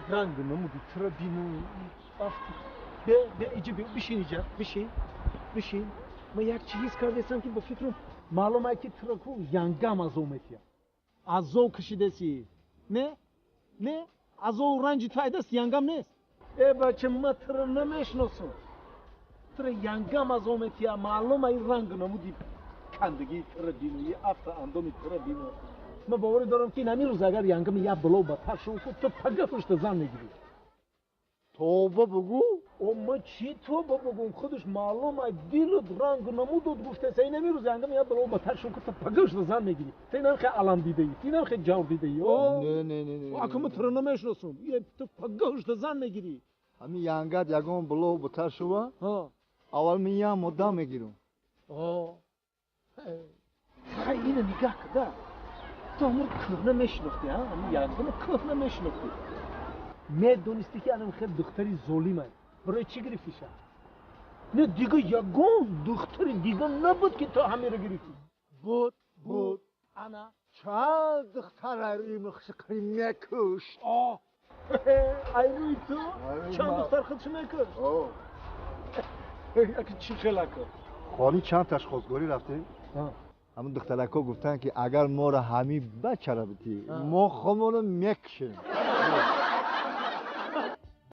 Ранг намуди тура бину афти. Бе иҷа бе, бишин иҷа, бишин, бишин. Ман як чиз ҳис кардесам, ки ба фикрам маълум ай, ки тура ку янгам азоб метиҳад. Азоб кашидаси. Не? Не? Азову ранҷи ту айдаст, янгам нест. Э бача, ман тура намешиносам. Тура янгам азоб метиҳад. Маълум ай, ранг намуди кандагии тура бину, и афта андоми тура бину. Ман боварӣ дорам, ки ин ҳамин рӯз агар янгами як бло ба тар шуд, ту пага пушта зан мегирӣ. Тоба бугӯ. О, ман чӣ тоба бугӯм? Худаш маълум ай, дилут ранг намудут гуфтеса, ин ҳамин рӯз янгами як бло ба тар шуд, ту пага пушта зан мегирӣ. Ту инам хе алам дидаӣ, ту инам хе ҷавр дидаӣ. О? Не, не, не, не. Ака, ман туро намешиносам. Ту пага пушта зан мегирӣ. Ҳамин янгат ягон бло ба тар шува, аввал ман як муддам мегирам. Хай, ина нигаҳ када. Ту ҳамур кӯҳна мешинохтӣ, ҳа? Ҳамин янгама кӯҳна мешинохтӣ. Медонистӣ, ки анам хел духтари золимай. Барои чӣ гирифтиша? Не, дига ягон духтари дига набуд, ки ту ҳамеро гирифтӣ? Буд, буд. Ана. Чанд духтар айрӯи махшиқӣ мекушт. Айрӯи ту чанд духтар худшо мекушт? Аки чӣ хел, ака? Холи чанд таш хостгорӣ рафтем. Ҳамун духтаракҳо гуфтанд, ки агар моро ҳамин бачара битӣ, мо худмонро мекушем.